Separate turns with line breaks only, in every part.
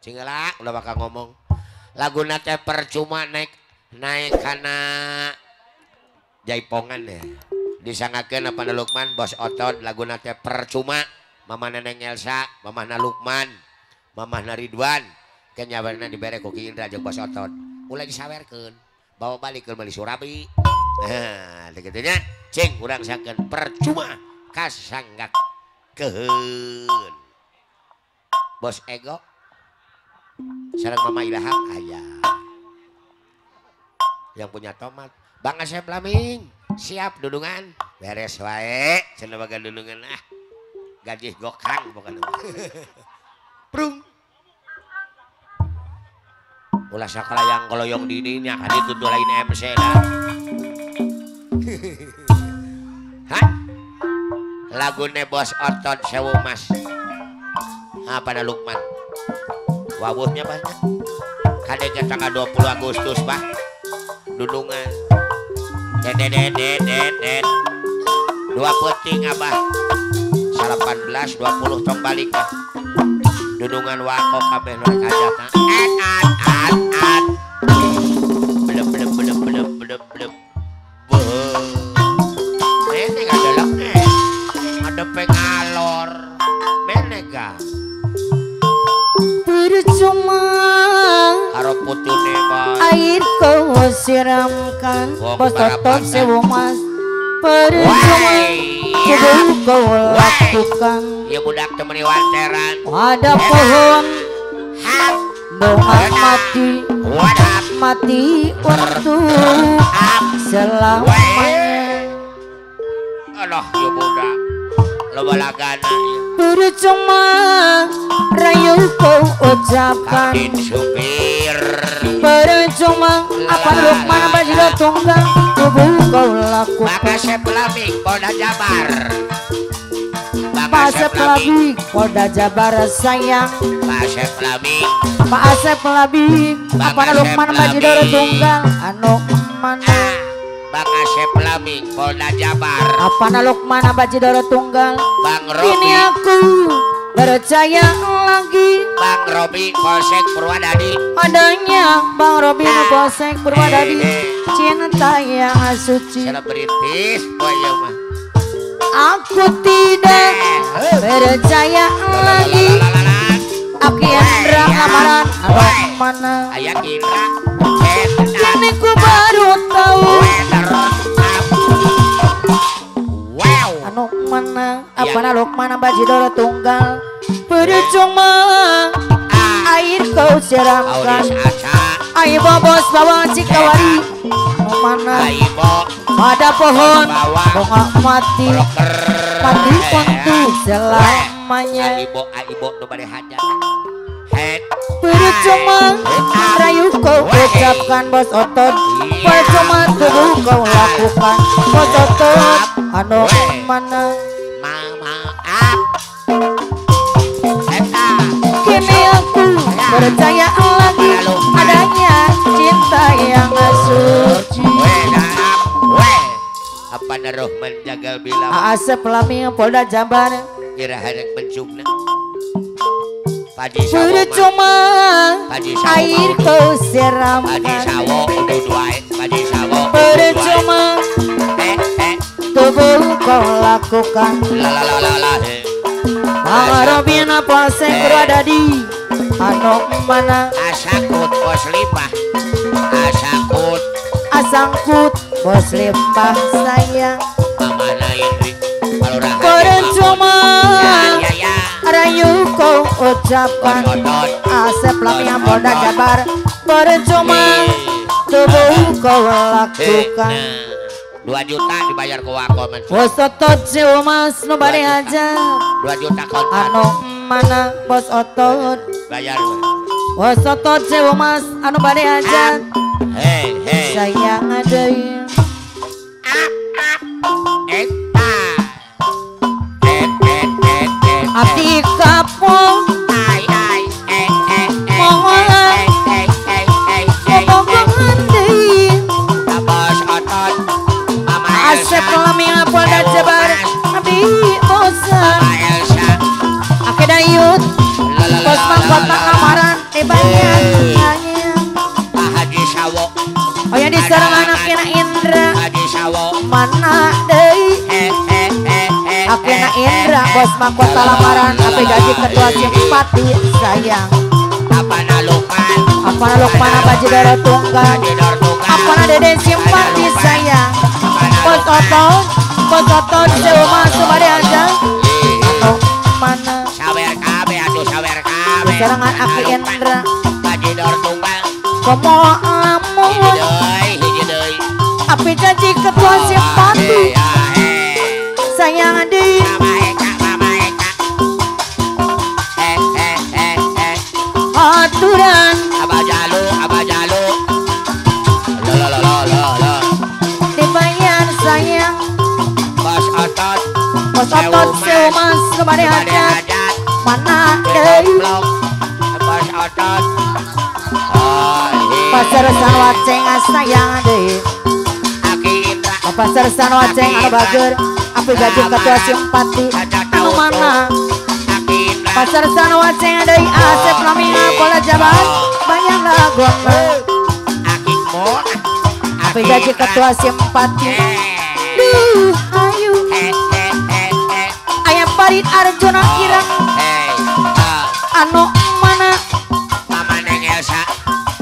Cingela ulah bakal ngomong. Laguna teh percuma naik naik kana jaipongan ya. Disangakeun apa Lukman bos otot laguna teh percuma. Mama Neneng Elsa, mamahna Lukman, mamahna Ridwan, kenyawarna dibere ku Ki Indra jeung bos otot. Ulah disawerkeun, bawa balik ke meuli surabi. Nah, kitu nya. Cing urang sangkeun percuma kasanggakeun. Bos ego sareng Mama Ilham aya. Yang punya tomat, Bang Asep Laming, siap dudungan, beres wae, cenah baga dudungan ah. Gaji gokang bukan. Prung. Ulah sakalayang koloyong dininya kan itu lain MC lah. Hah? Lagune bos otot sewu mas. Apa pada Lukman? Wawuhnya banyak. Kadeknya tanggal 20 Agustus bah. Dudungan. Dedet. Dua peting abah. 18 20 tong balik bah. Dudungan wako kabeh nu kajatna. Et at at at. Bleb bleb bleb bleb bleb bleb. Mene ngadelok ngadepe ngalor. Mene ga.
Percuma
karo putune bah.
Air kau siramkan bos otot sewu mas. Percuma tubuh kau lakukan.
Ya budak temani wanteran.
Ada pohon bunga mati, mati untuk selamanya.
Alah ya budak loba lagana.
Percuma rayu kau ucapkan.
Kapten supir.
Percuma apa Lukman bajra tunggang tubuh kau lakukan.
Bang Asep Laming Polda Jabar.
Pak Asep Laming Polda Jabar sayang.
Pak Asep Laming.
Pak Asep Laming apa Lukman bajra tunggal anu mana.
Bang Asep Laming Polda Jabar.
Apa Lukman bajra tunggal.
Bang Robi.
Kini aku percaya lagi.
Bang Robi Polsek Purwadadi.
Adanya Bang Robi Polsek Purwadadi. Cinta yang suci.
Selebritis oh iya mah.
Aku tidak percaya lagi. Aku Indra lamaran mana.
Ayah Indra.
Kini ku baru tahu. Anu mana apa Lukman bajidoro tunggal. Percuma air kau siramkan. Air bobos bawang cikawari. Anu mana pada pohon bunga mati, mati untuk selamanya.
Aibo nu bade hajat.
Percuma rayu kau ucapkan bos otot. Percuma tubuh kau lakukan bos otot. Anu mana. Kini aku percaya lagi adanya cinta yang suci.
Apa Rohman jagal bilang.
Asep Laming Polda Jabar.
Kira harek bencungna. Paji Sawo.
Percuma air kau siramkan.
Paji Sawo udah duae. Paji Sawo.
Percuma tubuh kau lakukan.
La.
Bang Robin Polsek Purwadadi. Anu mana.
Asangkut bos limbah. Asangkut.
Asangkut bos limbah sayang.
Mama Indri.
Percuma rayu kau ucapkan. Asep Laming Polda Jabar. Percuma tubuh kau lakukan.
2 juta dibayar ke wako.
Bos otot sewu mas nu bade hajat.
2 juta kontan.
Anu mana bos otot.
Bayar.
Bos otot sewu mas anu bade hajat.
Hei hei.
Sayang deui.
Eta. Et et et et.
Abdi kapung.
Ai ai eh eh eh.
Mohon. Ngomong deui.
Bos otot.
Asep Laming Polda Jabar. Abdi bosan.
Mama Elsa.
Ake dayut. Bos mangkota lamaran. Dibayar sayang
Pak Haji Sawo.
Oh yang diserang anaknya Indra
Haji Sawo.
Mana deui Akina Indra bos mahkota lamaran api gaji ketua simpati sayang.
Apana Lukman
Apana Lukman Haji Doro Tunggal Apana Dede simpati sayang. Bos Otot sewa subade aja. Atau mana
sawer kabe atuh sawer kabe.
Serangan Aki Indra
Haji Doro Tunggal
komo amun
hiji deui
api gaji ketua simpati sayang di
Mama Eka Mama Eka
aturan
Abah Jalu Abah Jalu lo lo lo lo lo
dibayar sayang
Bos Otot
Bos Otot seumas kebade hajat mana deui
Bos Otot
Pasar Sanwaceng sayang deui
Aki Indra
Pasar Sanwaceng anu bager api gaji ketua simpati anu mana Pasar Sanwaceng deui Asep Laminga Polda Jabar banyak lagona api gaji ketua simpati duh ayu ayam Farid Arjuna Irang anu mana
Mama Neng Elsa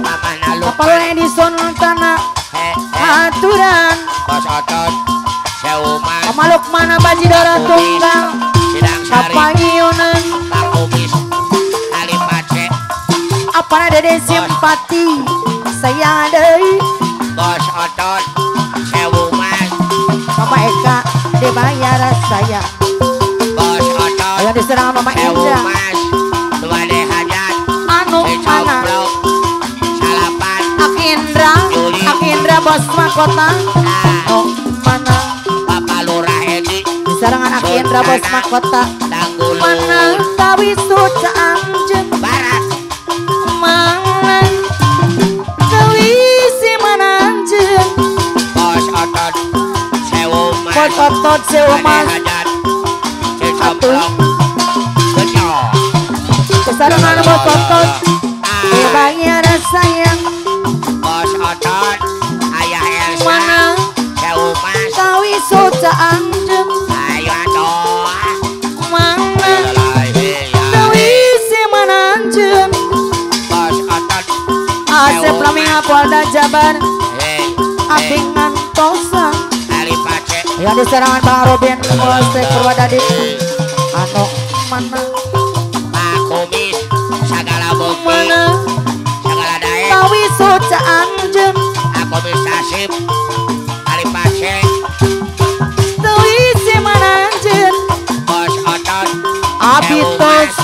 Mama Nalu
Kapal Edison Tanah aturan
Bos Otot Seumas
Mama Lukman Haji Doro Tunggal
Sidang Sari
Kapayunan
Pak Kumis Ali Pace
Apana Dede simpati sayang deui
Bos Otot Seumas
Mama Eka dibayar saya
Bos Otot
yang diserang Mama Indra
Seumas Duade Hajat
anu mana
Salapan
Aki Indra Aki Indra bos mahkota anu mana
Bapak Lurah Edi
diserangan Aki Indra bos mahkota mana tawi suca anjeun
Barat
mana tawi si mana anjeun
Bos Otot Seumas
Bos Otot Seumas
Atuh
diserangan bos Otot dibayar sayang
Bos Otot Ayah Elsa
mana
Seumas
tawi suca anjeun
ayo atuh
mana tawi si mana anjeun
Bos Otot
Asep Laminga Polda Jabar abdi ngantosan
Ali Pace
yang diserangan Bang Robin Polsek Purwadadi anu mana
Pak Kumis sagala bukti
mana
sagala daek
tawi suca anjeun
Akumis Tasip Ali Pace
tawi si mana anjeun
Bos Otot
abi tos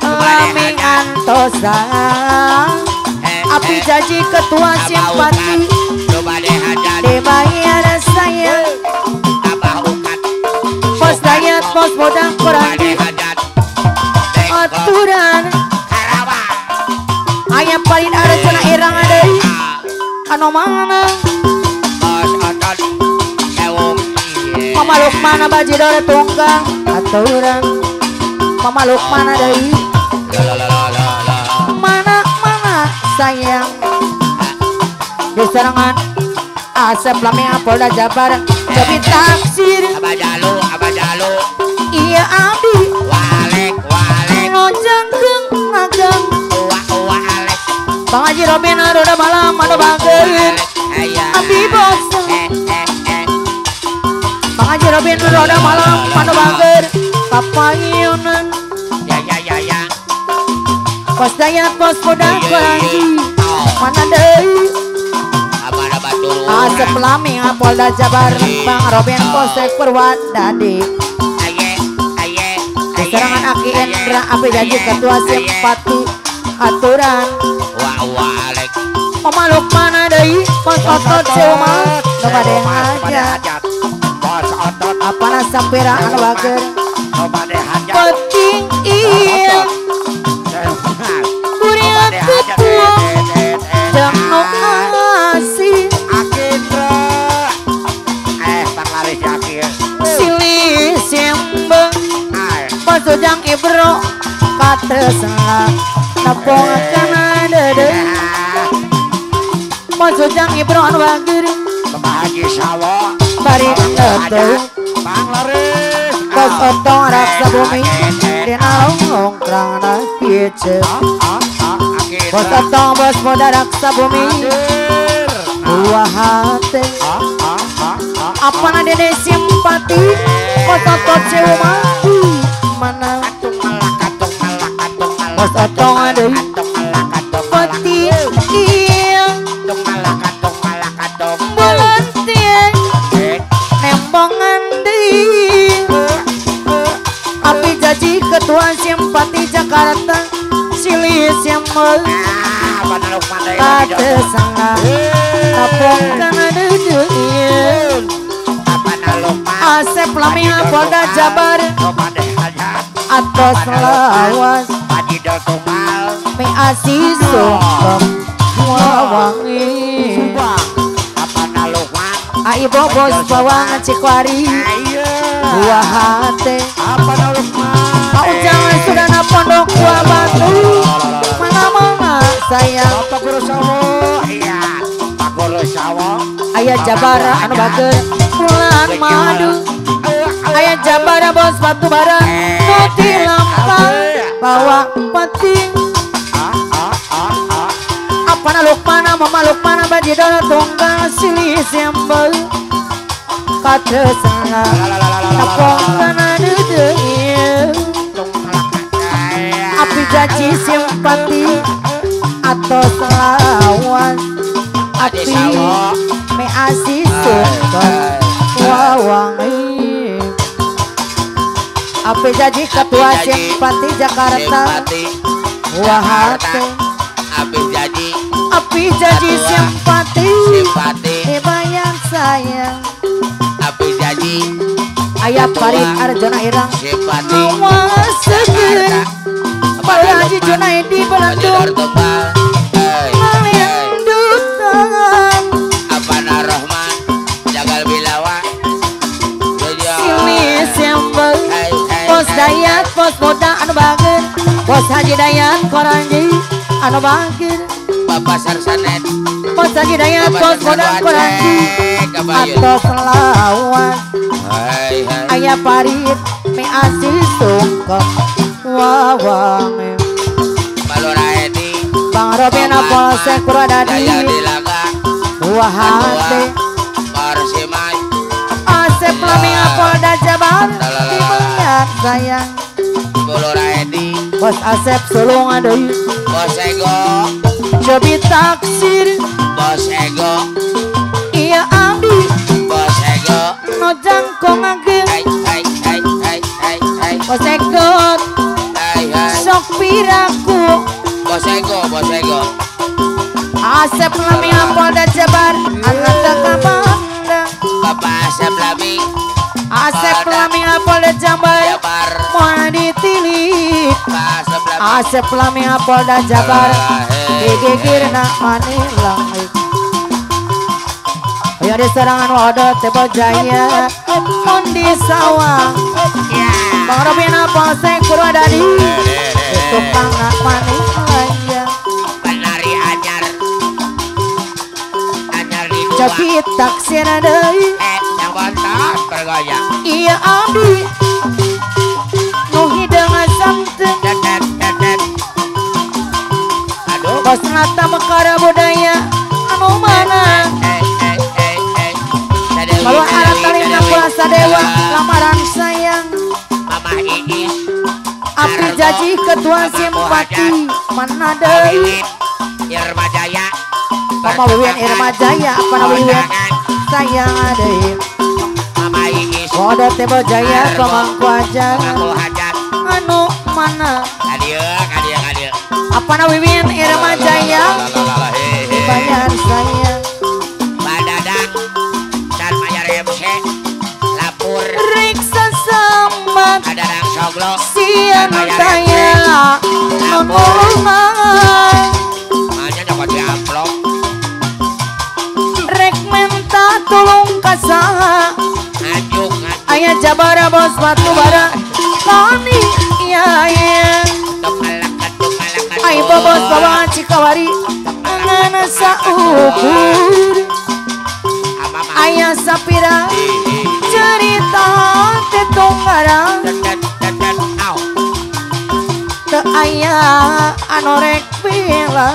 lami ngantosan api janji ketua simpati dibayar sayang
Abah Ukat
Bos Dayat Bos Bodang Korandi aturan ayam paling arjuna irang deui anu mana
Bos Otot Sewung
Mama Lukman Haji Doro Tunggal aturan Mama Lukman deui mana mana sayang diserangan Asep Laminga Polda Jabar jadi taksir
Abah Jalu Abah Jalu
iya abdi
walek walek
ngojangkeung ngagang
uwa uwa alek
Bang Haji Robin roda malam anu bageun abdi bosan Bang Haji Robin roda malam anu bageun kapayunan
ya ya ya ya
Bos Dayat bos Podang Koranji mana deui Asep Laminga Polda Jabar Bang Robin Polsek Purwadadi diserangan Aki Indra api janji ketua simpati aturan Mama Lukman deui Bos Otot Seumas nu bade hajat apana sampira anu bager penting ieu kuring ketua jeung nu asih silih sembeng Bos Ujang Ibro katresna nepong kana Bos Ujang Ibro anu bager
Bapak Haji Sawo
bari teu
Panglaris
Bos Otong raksa bumi dina longkrangna kieu. Bos Otong bos muda raksa bumi buah hati apana dede simpati Bos Otong ciuma mana Bos Otong aduh pati bulantie nembongan deui api jaji ketua simpati Jakarta silih sembel katesana tapongkan deui Asep Lamia Polda Jabar atos lawas mi asi sungkem wawangi ai bobos bawang Cikwari buah hate Pak Ujang Sudana Pondok Buah Batu mana-mana sayang
Pak Guru Sawo iya Pak Guru Sawo
ayah Jabara anu bager bulan madu ayah Jabara bos batu bara nu di lampang bawa penting apana lukmana mama lukmana bajidor tunggal silih sembel katesana tapongkana deui api janji simpati atau selawan api me asi sungkem wawangi api janji ketua simpati Jakarta wahate api janji simpati dibayar sayang
api janji
ayah Farid Arjona Irang awas seger Pak Haji Junaidi Bandung ngalendutan
Apana Rohman Jagal Bilawa
silih sembel Bos Dayat bos muda anu bager Bos Haji Dayat Koranji anu bager
Bapak Sarsanet
Bos Haji Dayat bos muda Koranji atos lawan ayah Farid mi asi sungkem wawangi
Balora Edi
Bang Robin Polsek Purwadadi buah hati
Parsimai
Asep Lamia Polda Jabar dibayar sayang
Balora Edi
Bos Asep sulung aduh
Bos Ego
Jobi taksir
Bos Ego
iya abdi
Bos Ego
no jangkong ageng Bos Ego sok piraku
Bos Ego Bos Ego
Asep Lamia Polda Jabar anak kabanda
Bapak Asep Lami
Asep Lamia Polda Jabar moal ditilik Asep Lamia Polda Jabar digigirna manilang ya di serangan wadah Tebo Jaya mun di sawah Bang Robina Polsek Purwadadi tukang manilang
penari anyar anyar di dua
Cobi taksir deui
yang bontot bergoyang
iya abdi nu hideung santen
aduh
bos nata mekar budaya anu mana kalau alat talinga puasa dewa lamaran sayang
Mama Iis
api jaji ketua simpati mana deui
Irma Jaya
Mama Wiwin Irma Jaya apa Wiwin sayang deui
Mama Iis
Kodo Tebo Jaya pemangku hajat anu mana
kadieu kadieu kadieu
apa Wiwin Irma Jaya dibayar sayang
Badadang dan Mayar MC lapor
riksa sambat
ada Soglo
sian taya nonolungan
hanya nyokot di amplop
rek menta tulung kasaha
ngajuk
ayah Jabara bos batu bara kami iya iya
Tuk
Ai bobos bawa Cikawari. Ngan saukur aya sapira cerita tetunggara teu aya anu rek bela.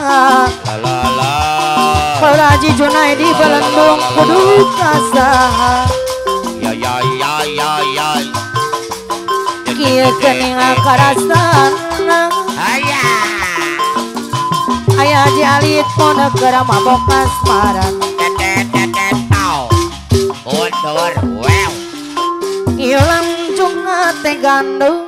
Haji Junaidi belendung kudu kasaha.
Ya ya ya ya ya.
Kieu geuning karasana.
Aya.
Aya Haji Alit pondok keur mabok asmara.
Tetet tetet tau. Mundur well.
Ieu lancung teh gandul.